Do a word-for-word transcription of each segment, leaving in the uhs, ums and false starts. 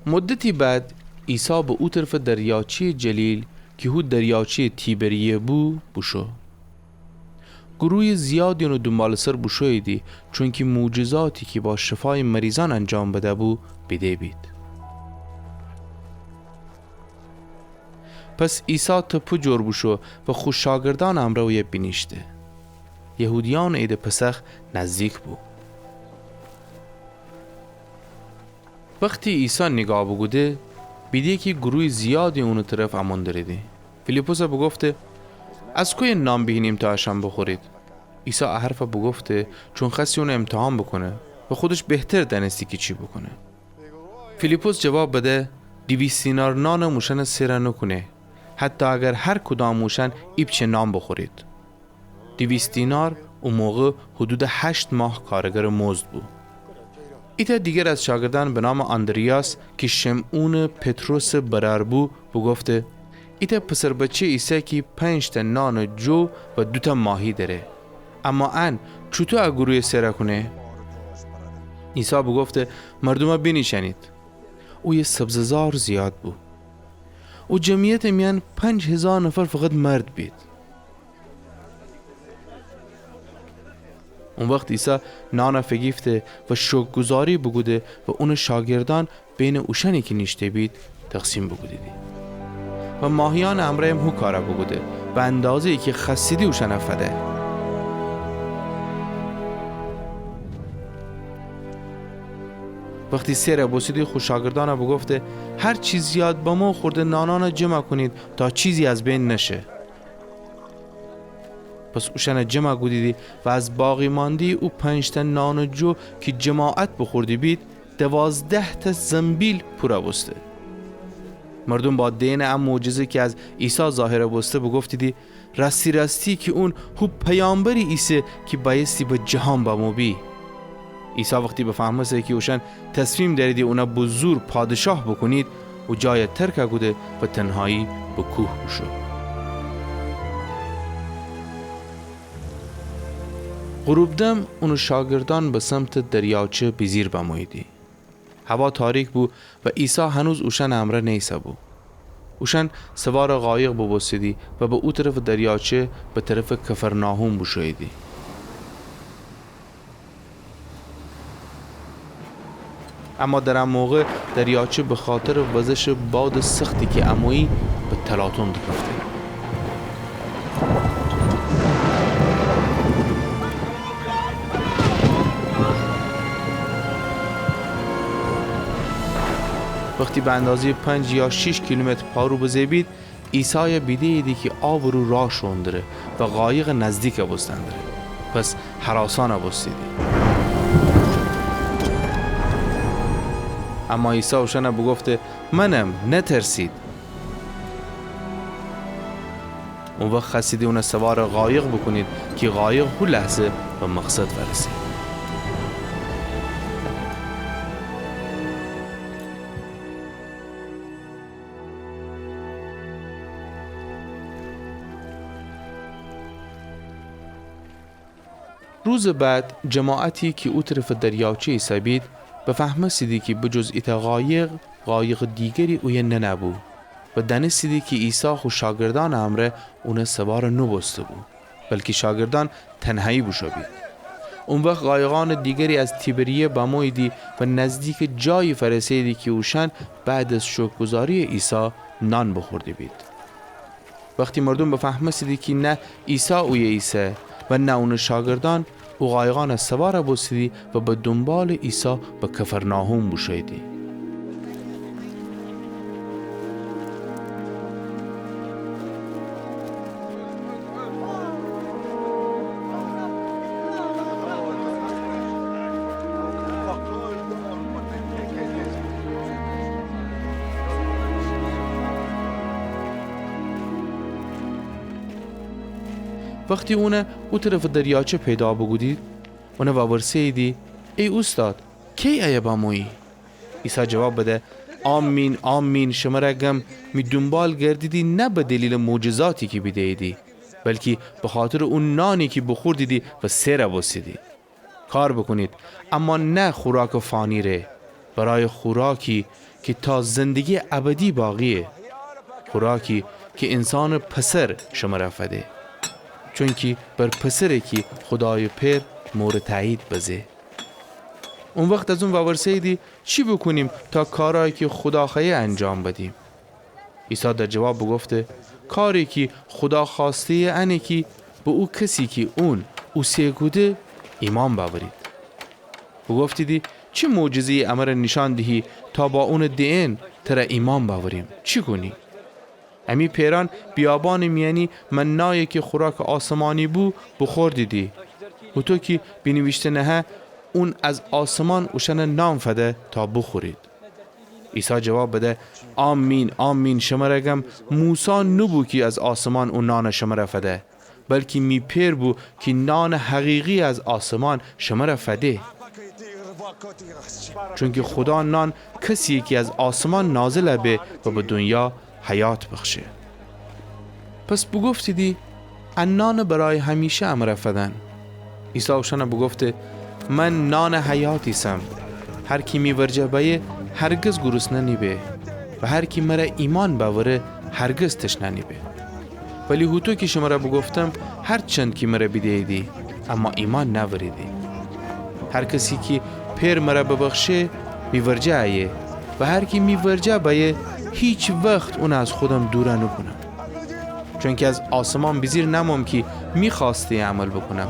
مدتی بعد عیسی به او طرفٚ دریاچه‌یٚ جلیل، کی هو دریاچه‌یٚ تیبریه بو، بوشو. گرویٚ زیادی اونٚ دونبالٚ سر بوشوییدی، چونکی معجزاتی کی با شفایٚ مریضأن انجام بده‌بو، بیده بید. پس عیسی تپه جور بوشو و خو شاگردأنٚ امرأ اویه بینیشته. یهودیأنٚ عیدٚ پسخ نزدیک بو. وختی عیسی نیگاه بوکوده، بیده کی گرویٚ زیادی اونٚ طرف امون دریدی. فیلیپسَ بوگفته: از کویه نان بیهینیم تا اشأن بوخورید؟ عیسی ا حرفَ بوگفته، چون خوأستی اونَ امتحان بوکونه و خودش بهتر دأنستی کی چی بوکونه. فیلیپس جواب بده: دیویست دینار نانم اوشأنَ سئرَ نوکونه، حتی اگر هر کدامٚ اوشأن ایپچه نان بوخورید. دیویست دینار او موقع حدودٚ هشت ماه کارگرٚ مزد بو. ایتأ دیگر از شاگردأن به نامٚ آندریاس، کی شمعونٚ پطرسٚ برأر بو، بوگفته: ایتأ پسر بچه ایسه کی پنج‌تأ نانٚ جو و دوتأ ماهی دأره. اما ان چوطو ا گرویَ سئرَ کونه؟ عیسی بوگفته: مردومَ بینیشأنید. اویه سبزه‌زار زیاد بو. او جمعیتٚ میأن پنج هیزار نفر فقط مرد بید. او وخت عیسی نانَ فیگیفته و شکرگزاری بوکوده و اونٚ شاگردأن بینٚ اوشأنی کی نیشته بید تقسیم بوکودیدی. و ماهیأنٚ امرأیم هو کارَ بوکوده، به اندازه‌یی کی خوأستیدی اوشأنَ فده. وختی سئرَ بوستیدی، خو شاگردأنَ بوگفته: هر چی زیاد بمو، خورده نانأنَ جمع کونید تا چیزی از بین نشه. پس اوشأنَ جمع کودیدی و از باقی‌مانده‌یٚ او پنج‌تأ نانٚ جو کی جماعت بوخورده بید، دوازده‌تأ زنبیل پورَ بوسته. مردوم با دئنٚ ا معجزه کی از عیسی ظاهرَ بوسته بوگفتیدی: راستی راستی کی اون هو پیامبری ایسه کی بأیستی به جهان بمو بی. عیسی وختی بفهمسته کی اوشأن تصمیم دأریدی اونَ به زور پادشاه بوکونید، او جایَ ترکَ کوده و تنهایی به کوه بوشو. غروب دم اونٚ شاگردأن به سمتٚ دریاچه بیجیر بموییدی. هوا تاریک بو و عیسی هنوز اوشأنٚ امرأ نیسه‌بو. اوشأن سوارٚ قایق بوبوستیدی و به او طرفٚ دریاچه، به طرفٚ کفرناحوم بوشوییدی. اما در ا موقع دریاچه بخاطرٚ وزشٚ بادٚ سختی کی امویی به تلاطم دکفته. وختی به اندازه‌یٚ پنج یا شیش کیلومتر پارو بزه بید، عیسایَ بیده‌ییدی کی آبٚ رو راه شوئون دره و قایقٚ نزدیکَ بوستن دره. پس هراسأنَ بوستیدی. اما عیسی اوشأنَ بوگفته: منم، نترسید. او وخت خوأستیدی اونَ سوارٚ قایق بوکونید کی قایق هو لحظه به مقصد فأرسه. روزٚ بعد جماعتی کی او طرفٚ دریاچه ایسه‌بید، بفهمستیدی کی به جز ایتأ قایق، قایقٚ دیگری اویه ننه‌بو و دأنستیدی کی عیسی خو شاگردأنٚ امرأ اونَ سوارَ نوبوسته‌بو، بلکی شاگردأن تنهایی بوشو بید. او وخت قایقأنٚ دیگری از تیبریه بموییدی و نزدیکٚ جایی فأرسه‌ییدی کی اوشأن بعد از شکرگزاریٚ عیسی نان بوخورده بید. وختی مردوم بفهمستیدی کی نه عیسی اویه ایسه و نه اونٚ شاگردأن، او قایقأنَ سوارَ بوستیدی و به دونبالٚ عیسی به کفرناحوم بوشوییدی. وختی اونَ او طرفٚ دریاچه پیدا بوکودید، اونَ وورسه‌ییدی: ای اوستاد، کی ایه بمویی؟ عیسی جواب بده: آمین، آمین، شمرَ گم، می دونبال گردیدی نه به دلیلٚ معجزاتی کی بیده‌ییدی، بلکی بخاطرٚ او نانی کی بوخوردیدی و سئرَ بوستیدی. کار بوکونید، اما نه خوراکٚ فانی‌ره، برای خوراکی کی تا زندگیٚ ابدی باقییه، خوراکی کی اینسانٚ پسر شمر فده، چونکی بر پسره کی خودایٚ پئر مورٚ تأیید بزه. او وخت از اون وورسه‌ییدی: چی بوکونیم تا کارأیی کی خودا خوأیه انجام بدیم؟ عیسی در جواب بوگفته: کاری کی خودا خوأسته‌یه انه کی به او کسی کی اون اوسه کوده ایمأن بأورید. بوگفتیدی: چی معجزه‌یی امر نیشأن دیهی تا با اونٚ دئن تر ایمأن بأوریم؟ چی کونی؟ امی پئرأن بیابانٚ میأنی منای کی خوراکٚ آسمانی بو، بوخوردیدی. هوطو کی بینیویشته نهه: اون از آسمان اوشأن نان فده تا بوخورید. عیسی جواب بده: آمین، آمین، شمر گم، موسی نوبو کی از آسمان او نان شمر فده، بلکی می پئر بو کی نانٚ حقیقی از آسمان شمر فده. چونکی خودا نان کسییه کی از آسمان نازل به و به دونیا حیات بخشه. پس بوگفتیدی: ا نانٚ برای همیشه امر فدن. عیسی اوشأن بوگفته: من نانٚ حیات ایسم. هر کی می ورجه بأیه، هرگز گرسنه نیبه و هر کی مر ایمأن بأوره، هرگز تشنه نیبه. ولی هوطو کی شمر بوگفتم، هرچند کی مر بیده‌ییدی، اما ایمأن نأوریدی. هر کسی کی پئر مر ببخشه، می ورجه ایه و هر کی می ورجه بأیه، هیچ وخت اون از خودم دور نوکونم. چونکی از آسمان بیجیر نموم کی می خوأسته‌یٚ عمل بوکونم،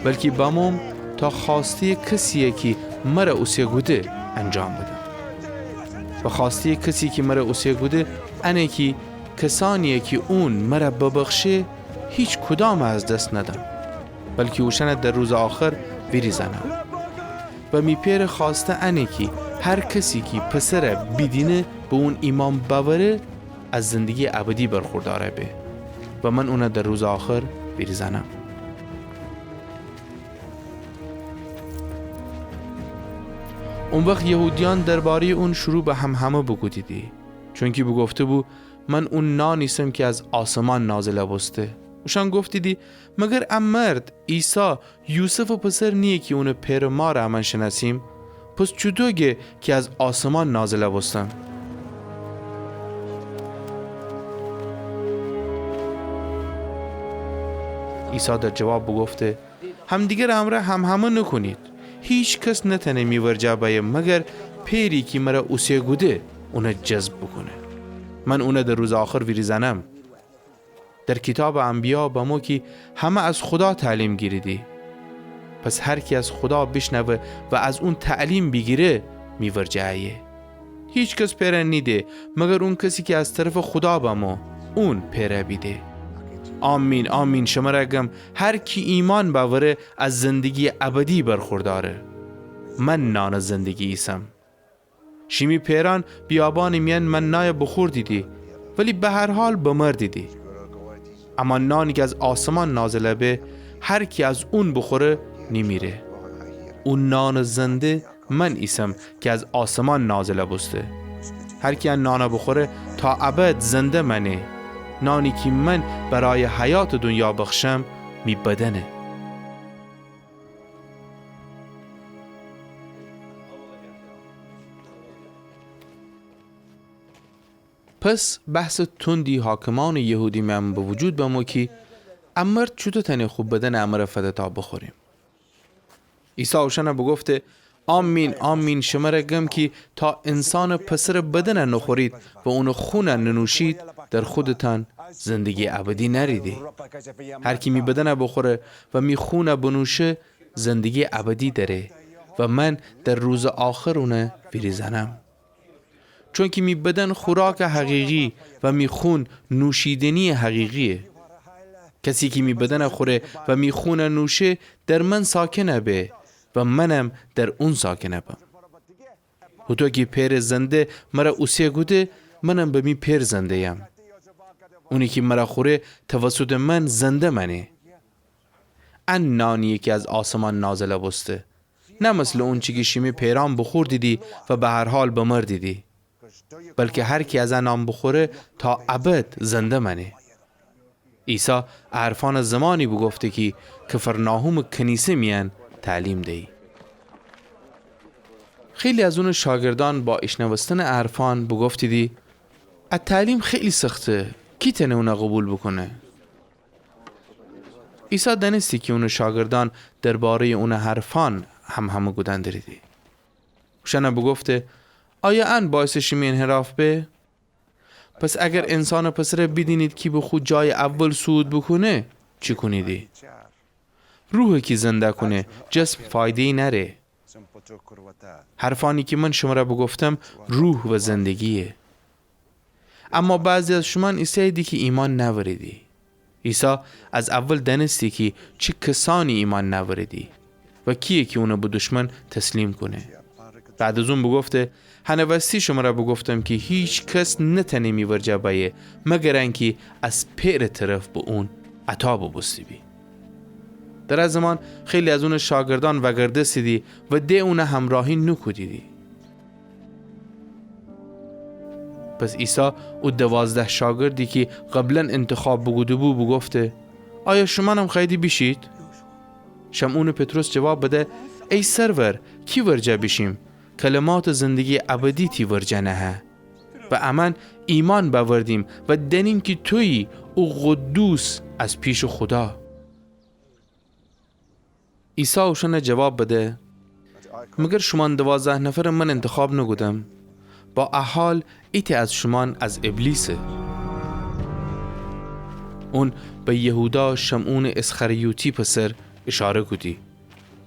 بلکی بموم تا خوأسته‌یٚ کسیی کی مر اوسه کوده انجام بدم. و خوأسته‌یٚ کسی کی مر اوسه کوده انه کی کسأنیی کی اون مر ببخشه، هیچ کدام از دس ندم، بلکی اوشأن در روزٚ آخر ویریزأنم. و می پئرٚ خوأسته انه کی هر کسی کی پسر بیدینه به اون ایمأن بأوره، از زندگیٚ ابدی برخوردأر به و من اون در روزٚ آخر ویریزأنم. او وخت یهودیأن درباره‌یٚ اون شروع به همهمه بوکودیدی، چونکی بوگفته‌بو: من او نان ایسم کی از آسمان نازل بوسته. اوشأن گفتیدی: مگر ا مرد، عیسی، یوسفٚ پسر نییه کی اونٚ پئرٚ مار امأن شنأسیم؟ پس چوطو گه کی از آسمان نازل بوستم؟ عیسی در جواب بوگفته: همدیگر امرأ همهمه نوکونید. هیکس نتأنه می ورجه بأیه مگر پئری کی مر اوسه کوده اون جذب بوکونه. من اون در روزٚ آخر ویریزأنم. در کیتابٚ انبیا بمو کی همه از خودا تعلیم گیریدی. پس هر کی از خودا بیشنوه و از اون تعلیم بیگیره، می ورجه ایه. هیکس پئر نیده مگر او کسی کی از طرفٚ خودا بمو، اون پئر بیده. آمین، آمین، شمر گم، هر کی ایمأن بأوره، از زندگیٚ ابدی برخوردأره. من نانٚ زندگی ایسم. شیمی پئرأن بیابانٚ میأن منای بوخوردیدی، ولی به هر حال بمردیدی. اما نانی کی از آسمان نازل به، هر کی از اون بوخوره، نیمیره. او نانٚ زنده من ایسم کی از آسمان نازل بوسته. هر کی ا نان بوخوره، تا ابد زنده مأنه. نانی کی من برای حیاتٚ دونیا بخشم، می بدنه. پس بحثٚ تندی حاکمأنٚ یهودی میأن به وجود بمو کی ا مرد چوطو تأنه خو بدنٚ امر فده تا بوخوریم؟ عیسی اوشأن بوگفته: آمین، آمین، شمر گم کی تا انسانٚ پسرٚ بدن نوخورید و اونٚ خون ننوشید، در خودتأن زندگیٚ ابدی نأریدی. هر کی می بدن بوخوره و می خون بنوشه، زندگیٚ ابدی دأره و من در روزٚ آخر اون ویریزأنم. چونکی می بدن خوراکٚ حقیقی و می خون نوشیدنیٚ حقیقییه. کسی کی می بدن خوره و می خون نوشه، در من ساکن به و منم در اون ساکن بم. هوطو کی پئرٚ زنده مر اوسه کوده، منم به می پئر زنده‌یم. اونی کی مر خوره، توسطٚ من زنده مأنه. ان نانییه کی از آسمان نازل بوسته، نه مثلٚ اونچی کی شیمی پئرأن بوخوردیدی و به هر حال بمردیدی، بلکی هر کی از ا نان بوخوره، تا ابد زنده مأنه. عیسی ا حرفأن زمانی بوگفته کی کفرناحومٚ کنیسه میأن تعلیم دیی. خیلی از اونٚ شاگردأن با ایشنوستنٚ ا حرفأن بوگفتیدی: ا تعلیم خیلی سخته، کی تأنه اون قوبیل بوکونه؟ عیسی دأنستی کی اونٚ شاگردأن درباره‌یٚ اونٚ حرفأن همهمه کودن دریدی. اوشأن بوگفته: آیا ان باعثٚ شیمی انحراف به؟ پس اگر انسانٚ پسر بیدینید کی به خو جایٚ اول صعود بوکونه، چی کونیدی؟ روح کی زنده کونه، جسم فایده‌یی نأره. حرفأنی کی من شمر بوگفتم، روح و زندگییه. اما بعضی از شومأن ایسه‌ییدی کی ایمأن نأوریدی. عیسی از اول دأنستی کی چی کسأنی ایمأن نأوریدی و کییه کی اون به دشمن تسلیم کونه. بعد از اون بوگفته: هنٚ وستی شمر بوگفتم کی هیکس نتأنه می ورجه بأیه، مگر انکی از پئرٚ طرف به اون عطا بوبوسته بی. در ا زمان خیلی از اونٚ شاگردأن وأگردستیدی و د اون همرأهی نوکودیدی. پس عیسی او دوازده شاگردی کی قبلا انتخاب بوکوده‌بو بوگفته: آیا شومأنم خوأییدی بیشید؟ شمعونٚ پطرس جواب بده: ای سرور، کی ورجه بیشیم؟ کلماتٚ زندگییٚ ابدی تی ورجه نهه. و امأن ایمأن بأوردیم و دأنیم کی تویی او قدوس از پیشٚ خودا. عیسی اوشأن جواب بده: مگر شومأن دوازده نفر من انتخاب نوکودم؟ با ا حال ایتأ از شومأن از ابلیسه. اون به یهودا شمعونٚ اسخریوطی پسر اشاره کودی،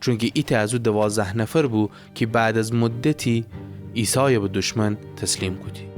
چونکی ایتأ از او دوازده نفر بو کی بعد از مدتی عیسای به دشمن تسلیم کودی.